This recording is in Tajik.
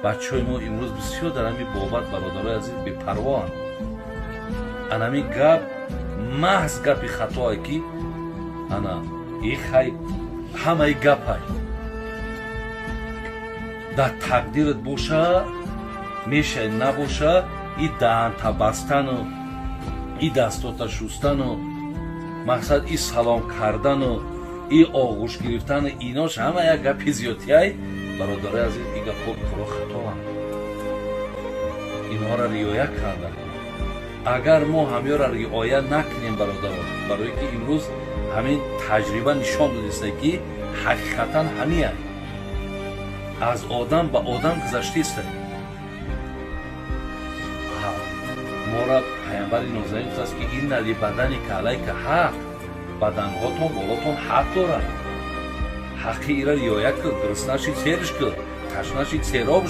Бачаҳои мо имрӯз бисёр дар ҳамин бобат, бародарои азиз, бепарвоанд. Анами гап маҳз гапи хатое, ки ана ихай ҳамаи гапай дар тақдират боша, мешай, набоша, и даҳанта бастану, и дастота шустану, мақсад, и салом кардану, и оғӯш гирифтану, инош ҳама як гапи зиёдтиай. Бародарои азиз, и гапҳо коро хатоанд, инҳоро риоя карда. Агар мо ҳамёра риоя накунем, бародарон, барое ки имрӯз ҳамин таҷриба нишон додиста, ки ҳақиқатан ҳамия аз одам ба одам гузаштиста. Мора Паямбари нозанин гуфтааст, ки إن لبدنك عليك حق, баданҳотон болотон ҳақ дорад. Ҳаққи ира риоя кун: гурусна шид, серш кун, ташна шид, сероб.